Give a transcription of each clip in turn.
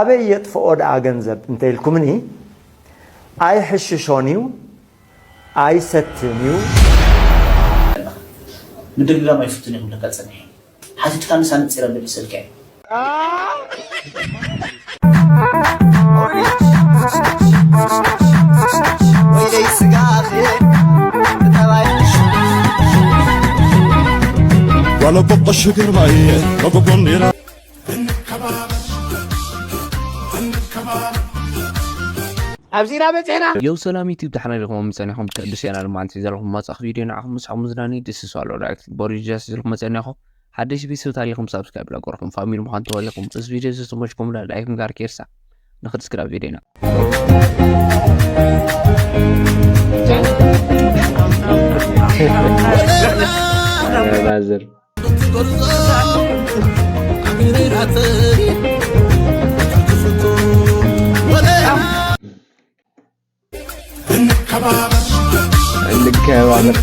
ኣበይ የጥፍኦ ደኣ ገንዘብ እንተ ኢልኩምኒ፣ ኣይሕሽሾን እዩ፣ ኣይሰትን እዩ። ምድግጋም ኣይፍትን እየ ክብለካ ጸኒሐ። ሓቲትካ ንሳ ነጺረ ብልስልከ። ጓለ ቦቆሽ ግርማይ ረጎጎን ነይረ ኣብዚ ኢና በፂሕና። የው ሰላም ዩቲብ ተሓናዲኹም ጸኒኹም ተድስያና ድማ ኣንቲ ዘለኹም ማጻኽ ቪድዮ ንዓኹም ምሳኹም ዝናኒ ድስስ ኣሎ ዳይሬክት ቦሪጃስ ዝልኩም መጸኒኹም ሓደሽ ቤተሰብ ታሪኹም ሳብስክራይብ ላጎርኩም ፋሚሊ ምዃን ተወሊኹም እዚ ቪድዮ ዝተመችኩም ላይክ ጋር ኬርሳ ንኽድ ስክራብ ቪድዮና ማዘር እንከባበር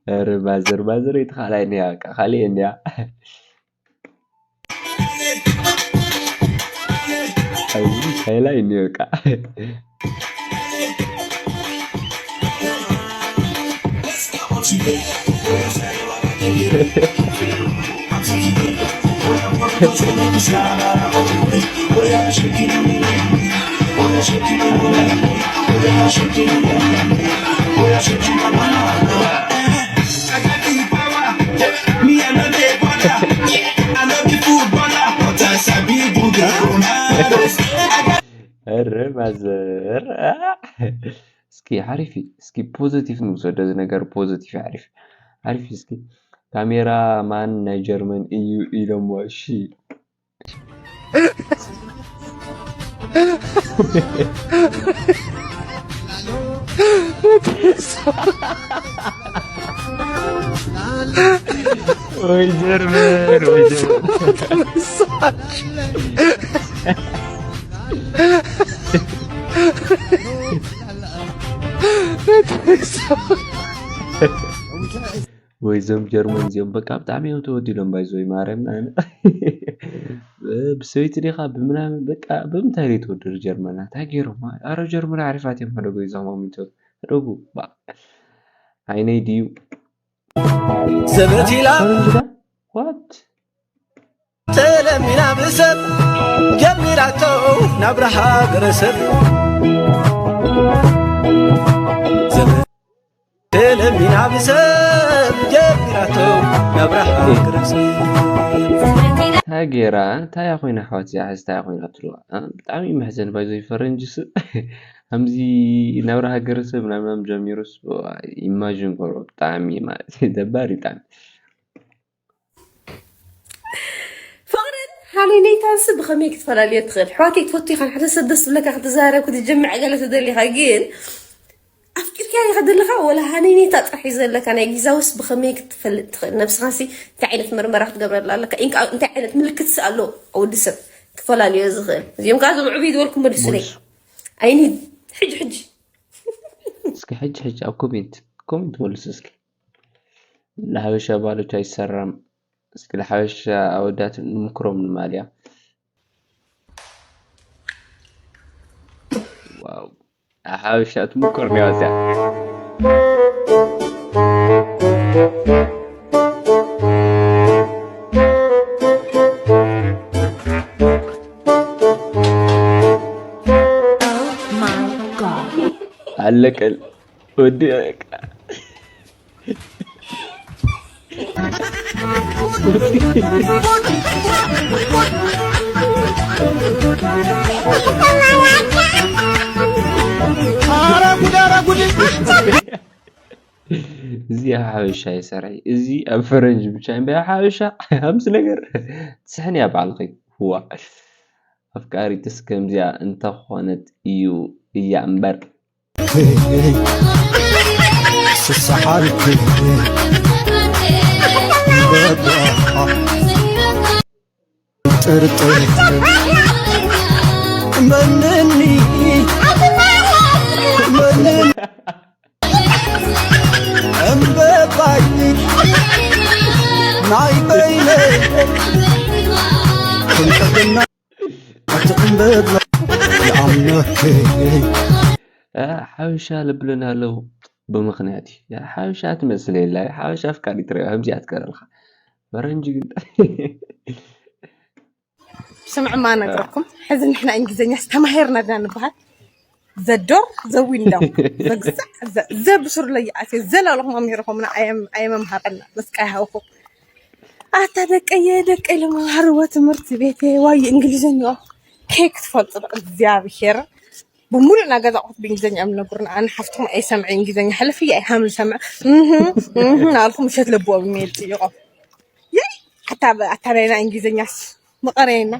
ኧረ ማዘር ማዘር የተኻላይ እንዲያ በቃ ካሊእ እንዲያ ኣብዚ ሃይላይ እንዲያ በቃ ኧረ ማዘር እስኪ ሓሪፍ እዩ። እስኪ ፖዘቲቭ ንውሰዶ፣ እዚ ነገር ፖዘቲቭ እዩ፣ ሓሪፍ ሓሪፍ እዩ። እስኪ ካሜራ ማን ናይ ጀርመን እዩ ኢሎሞ። እሺ ወይ ጀርመን ወይ ጀርመን ወይ ዞም ጀርመን እዚኦም በቃ ብጣዕሚ እዮም ተወዲሎም ባይዞይ ማርያም ብሰበይቲ ዲኻ ብምናምን በቃ ብምንታይ ደ ተወደዱ ጀርመና እንታይ ገይሮም ኣረ ጀርመን ዓሪፋት እዮም ሕደጉ ይዞም ሚቶ ሕደጉ ዓይነይ ድዩ ዘበት ኢላ ዋት ተለሚና ብሰብ ጀሚራቶ ናብራ ሃገረሰብ ተለሚና ብሰብ ጀሚራቶ ናብራ ሃገረሰብ እንታይ ገይራ እንታይ ኮይና ኣሕዋት እዚኣ ሕዚ እንታይ ኮይና ትብልዋ ብጣዕሚ እዩ መሕዘን ባይዞ ፈረንጅ ስ ከምዚ ናብራ ሃገረሰብ ናብናም ጀሚሩስ ኢማጅን ገሮ ብጣዕሚ ማለት ደባሪ ብጣዕሚ ፍቕርን ሃነይነይታንስ ብኸመይ ክትፈላልዮ ትኽእል? ኣሕዋተይ ትፈቱ ኢኻ ንሓደ ሰብ ደስ ዝብለካ ክትዛረብ ክትጅምዕ ገለ ትደሊ ኢኻ ግን ኣፍቂርካያ ኢኻ ዘለኻ ወላ ሃነይነይታ ጥራሕ እዩ ዘለካ ናይ ጊዛውስ ብኸመይ ክትፈልጥ ትኽእል? ነብስኻሲ እንታይ ዓይነት መርመራ ክትገብረላ ኣለካ? ኢንካ እንታይ ዓይነት ምልክትስ ኣሎ ኣብ ወዲ ሰብ ክፈላልዮ ዝኽእል? እዚኦም ከዓ እዞም ዕብይ ዝበልኩም መልሱለይ። ኣይኒ ሕጂ ሕጂ እስኪ ሕጂ ሕጂ ኣብ ኮሜንት ኮሜንት መልሱ እስኪ ለሓበሻ ባሎች አይሰራም እስኪ ለሓበሻ ኣወዳት ንምክሮም ንማልያ ዋው ሓበሻ ትምኮር ዲያ እዚኣ ኣለቀል ወዲ በቃ እዚ ሓበሻ ይሰርሐ እዚ ኣብ ፈረንጅ ብቻ እምበያ ሓበሻ ሃምስ ነገር ትስሕን እያ ባዕልኸይ ህዋ ኣፍቃሪትስ ከምዚኣ እንተኾነት እዩ እያ እምበር ስሰሓልክ በቃ ጥርጥር መንኒ እምበባይ ናይ በይነ ክንቀደና ኣቲ እምበባ ይኣምነክ። ሓበሻ ልብልን ኣለዉ ብምኽንያት እዩ። ሓበሻ ትመስል የላ። ሓበሻ ኣፍቃሪት ሪኣ ከምዚኣ ትገረልካ። ፈረንጂ ግን ስምዕማ ነግረኩም ሕዚ ንሕና እንግሊዝኛ ዝተማሄርና ድና ንበሃል ዘዶር ዘዊንዳው ዘግዛዕ ዘብስሩ ለይኣት ዘላለኹም ኣምሄርኹምና ኣየመምሃረና መስቃይ ሃውኹ ኣታ ደቀየ ደቀይ ለመሃርወ ትምህርቲ ቤት ዋይ እንግሊዝኛ ኬክ ትፈልጡ ዶ እግዚኣብሄር ብሙሉእ ናገዛ ኣቑሑት ብእንግሊዝኛ እዮም ዝነግሩና ኣነ ሓፍትኹም ኣይሰምዐ እንግሊዝኛ ሕልፍ እየ ኣይሃም ዝሰምዐ ናልኩም ምሸት ለብዎም ሜል ፅይቆም ይይ ኣታ ኣታ ናይና እንግሊዝኛስ ምቐረየና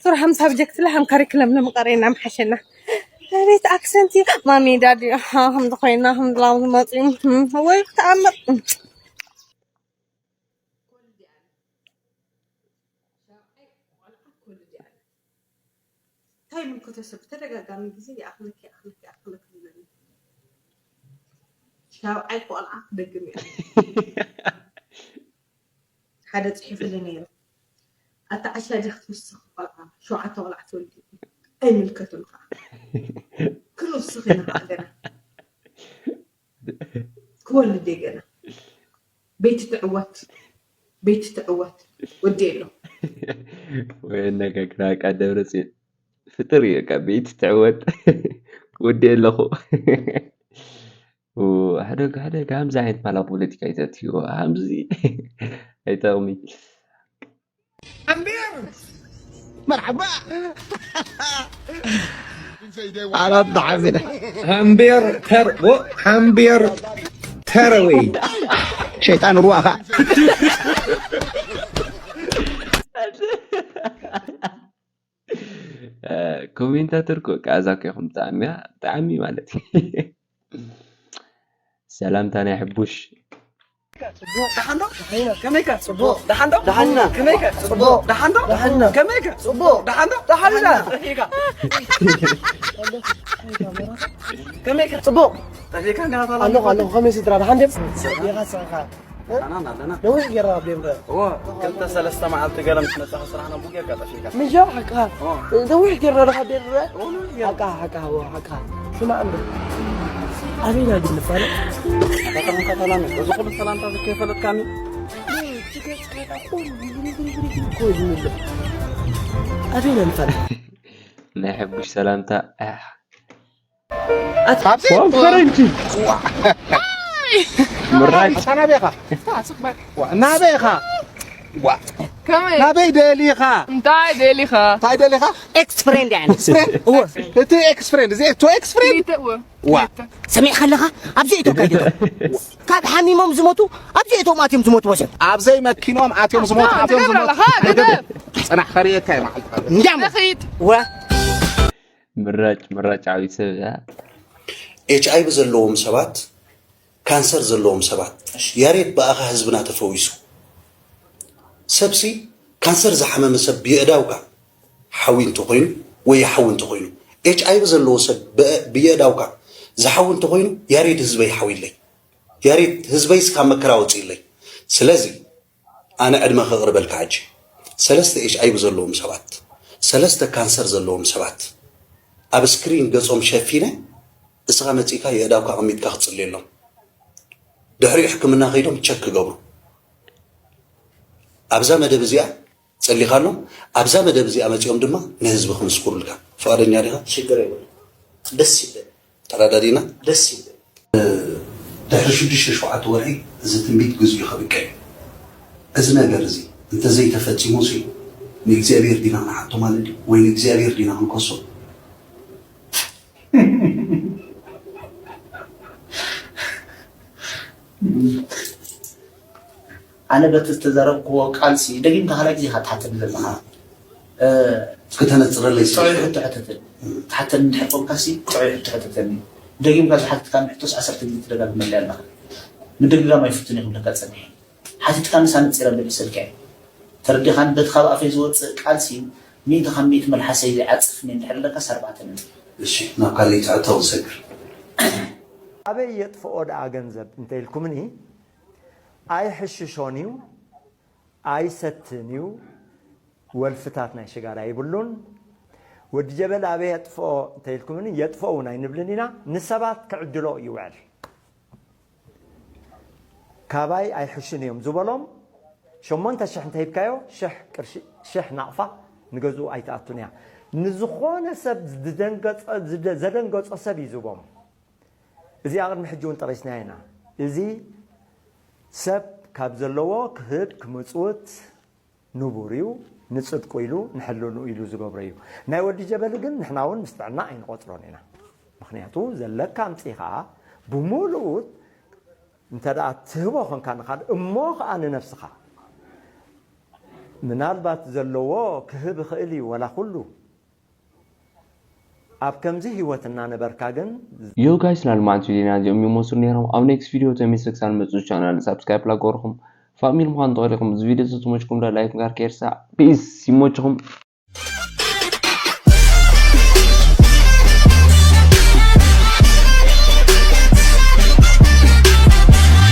ስራ ሃም ሳብጀክት ላ ሃም ካሪክለም ለ ምቐረየና ምሓሸና ቤት ኣክሰንቲ ማሚ ዳዲ ሃም ዝኾይና ሃም ድላው ዝመፅኡ ወይ ተኣምር እንታይ ምልክቶ ሰብ ብተደጋጋሚ ግዜ ይኣኽለክ ይኣኽለክ ይኣኽለክ ይብለኒ ሻብዓይ ቆልዓ ክደግም እየ ሓደ ፅሒፉሊ ነይሩ ኣታ ዓሻ ዲኻ ክትውስኽ ቆልዓ ሸውዓተ ቆልዓ ትወልዲ ኣይምልከቱን ከዓ ክንውስኽ ኢና ከዓ ገና ክወልድ እየ ገና ቤቲ ትዕወት ቤቲ ትዕወት ወዲ ኣሎ ወይ ኣነጋግራ ቃ ደብረፅዮን ፍጥር እዩ ቃ ቤቲ ትዕወት ወዲ ኣለኹ ሕደግ ሕደግ ሃምዚ ዓይነት ማላ ፖለቲካ ይተትዮ ሃምዚ ኣይጠቕሚ مرحبا አራት ተሓዚነ ሃምቤር ተር ወ ሃምቤር ተረወይ ሸይጣን ሩዋኻ ኮሜንታተር እኮ ቃዛ እኮ ኢኹም ብጣዕሚ ብጣዕሚ ማለት እዩ ሰላምታ ናይ ሕቡሽ ደሓን ዶ? ከመይከ? ጽቡቕ። ደሓን ዶ? ደሓን ኢና። ከመይከ? ጽቡቕ። ደሓን ዶ? ደሓን ኢና። ከመይከ? ጽቡቕ። ደሓን ዶ? ደሓን ኢና። ጠፊእካ። ከመይከ? ጽቡቕ። ጠፊእካ እንዲኻ ተላ ኣለኹ ኣለኹ። ከመይ ስድራ? ደሓን ድዮም? ዲኻ ስራኻ? ደሓና ኢና ኣለና። ነዊሕ ጌርና ኣብ ደንበ። እዎ፣ ክልተ ሰለስተ መዓልቲ ገለ ምስ መጻኻ ስራሕና ቡቅ ጌርካ ጠፊእካ። ምሻ ሓቅኻ። እዎ። ነዊሕ ጌርና ዲኻ ኣብ ደንበ? እዎ፣ ነዊሕ ጌርና። ሓቅኻ ሓቅኻ እዎ ሓቅኻ። ስማዕ እንዶ ኣበይና ግን ንፋለጥ? ከተማ ከተማ ነህ። በዚ ኩሉ ሰላምታ እዚ ከይፈለጥካኒ? ኣበይና ንፋለጥ? ናይ ሕቡሽ ሰላምታ ኣሕ ኣብዚ ዋው ፈረንጂ ምራጭ ናበይ ኢኻ? ናበይ ኢኻ? ከመይ ናበይ ደሊኻ? እንታይ ደሊኻ እንታይ ደሊኻ? ኤክስ ፍሬንድ ያኒ እቲ ኤክስ ፍሬንድ እዚ እቶ ኤክስ ፍሬንድ ክልተ እወ ዋ ሰሚዕ ከለኻ ኣብዚ እቶ ካይቶ ካብ ሓሚሞም ዝሞቱ ኣብዚ እቶም ኣትዮም ዝሞቱ ወሰን ኣብዘይ መኪኖም ኣትዮም ዝሞቱ ኣትዮም ዝሞቱ ትገብር ኣለኻ ግደፍ ፅናሕ ከርእየካ እየ መዓልቲ እንዳሞ ንኺድ ወ ምራጭ ምራጭ ዓብዪ ሰብ እያ ኤች ኣይቪ ዘለዎም ሰባት ካንሰር ዘለዎም ሰባት ያሬድ ብኣኻ ህዝብና ተፈዊሱ ሰብሲ ካንሰር ዝሓመመ ሰብ ብየእዳውካ ሓዊ እንተኾይኑ ወይ ይሓዊ እንተኾይኑ ኤች ኣይቪ ዘለዎ ሰብ ብየእዳውካ ዝሓዊ እንተኾይኑ ያሬድ ህዝበይ ሓዊለይ ያሬድ ህዝበይ ስካብ መከራ ወፅኢለይ ስለዚ ኣነ ዕድመ ከቕርበልካ ሕጂ ሰለስተ ኤች ኣይቪ ዘለዎም ሰባት ሰለስተ ካንሰር ዘለዎም ሰባት ኣብ ስክሪን ገፆም ሸፊነ እስኻ መፂእካ የእዳውካ ኣቐሚጥካ ክትፅልየሎም ድሕሪኡ ሕክምና ከይዶም ቸክ ክገብሩ ኣብዛ መደብ እዚኣ ፀሊኻሎም ኣብዛ መደብ እዚኣ መፂኦም ድማ ንህዝቢ ክምስክሩልካ ፍቓደኛ ዲኻ? ሽግር የብሉ ደስ ይብል ተረዳዲና ደስ ይብል ድሕሪ ሽዱሽተ ሸውዓተ ወርሒ እዚ ትንቢት ግዜኡ ከብቅዕ እዩ እዚ ነገር እዚ እንተዘይተፈፂሙ ሲ ንእግዚኣብሔር ዲና ክንሓቶ ማለት እዩ ወይ ንእግዚኣብሔር ዲና ክንከሶ ኣነ በቲ ዝተዛረብክዎ ቃልሲ ደጊምካ ካልኣይ ግዜ ኢኻ ትሓተኒ ዘለኻ ክተነፅረለይ ስለ ጥዑይ ሕቶ ሕተተኒ ትሓተኒ እንድሕር ኮንካሲ ጥዑይ ሕቶ ሕተተኒ ደጊምካ ዝሓተትካኒ ሕቶስ ዓሰርተ ግዜ ትደጋግመለይ ኣለኻ ምድግጋም ኣይፍትን እየ ክብለካ ፀኒሐ ሓቲትካኒ ሳነፂረ ብልቢ ስልከ ተረዲኻኒ በቲ ካብ ኣፈይ ዝወፅእ ቃልሲ ሚእቲ ካብ ሚእቲ መልሓሰይ ዘይዓፅፍኒ እንድሕር ኣለካስ ኣርባዕተ ነጥቢ እሺ ናብ ካልእ ትዕተው ዝሰግር ኣበይ የጥፍኦ ደኣ ገንዘብ እንተኢልኩምኒ፣ ኣይሕሽሾን እዩ፣ ኣይሰትን እዩ፣ ወልፍታት ናይ ሽጋራ ይብሉን። ወዲ ጀበል ኣበይ የጥፍኦ እንተኢልኩምኒ፣ የጥፍኦ እውን ኣይንብልን ኢና። ንሰባት ክዕድሎ ይውዕል። ካባይ ኣይሕሽን እዮም ዝበሎም ሸሞንተ ሽሕ እንተሂብካዮ፣ ሽሕ ቅርሺ፣ ሽሕ ናቕፋ ንገዝኡ ኣይትኣቱን እያ። ንዝኾነ ሰብ ዝደንገጸ-፣ ዝደ-፣ ዘደንገጾ ሰብ እዩ ዝቦም። እዚኣ ቅድሚ ሕጂ እውን ጠቒስናያ ኢና። እዚ ሰብ ካብ ዘለዎ ክህብ ክምጽውት ንቡር እዩ፣ ንጽድቁ ኢሉ ንሕልንኡ ኢሉ ዝገብሮ እዩ። ናይ ወዲ ጀበሊ ግን ንሕና እውን ምስ ጥዕና ኣይንቖጽሮን ኢና። ምኽንያቱ ዘለካ ኣምጺኻ ብምሉኡ እንተ ደኣ ትህቦ ኾንካ ንኻልእ እሞ ኸኣ ንነብስኻ ምናልባት ዘለዎ ክህብ ይኽእል እዩ፣ ወላ ኩሉ ኣብ ከምዚ ህይወት እናነበርካ ግን። ዮ ጋይስ፣ ናልማዓንቲ ቪዲዮና እዚኦም ይመስሉ ነይሮም። ኣብ ኔክስት ቪዲዮ ተመልሰ ክሳብ ንመጽእ ቻናል ሳብስክራይብ ላገርኩም ፋሚሊ ምዃን ተቐሪኹም እዚ ቪዲዮ ዝተመችኩም ላይክ ጋር ከይርሳዕ። ፒስ፣ ይመችኹም።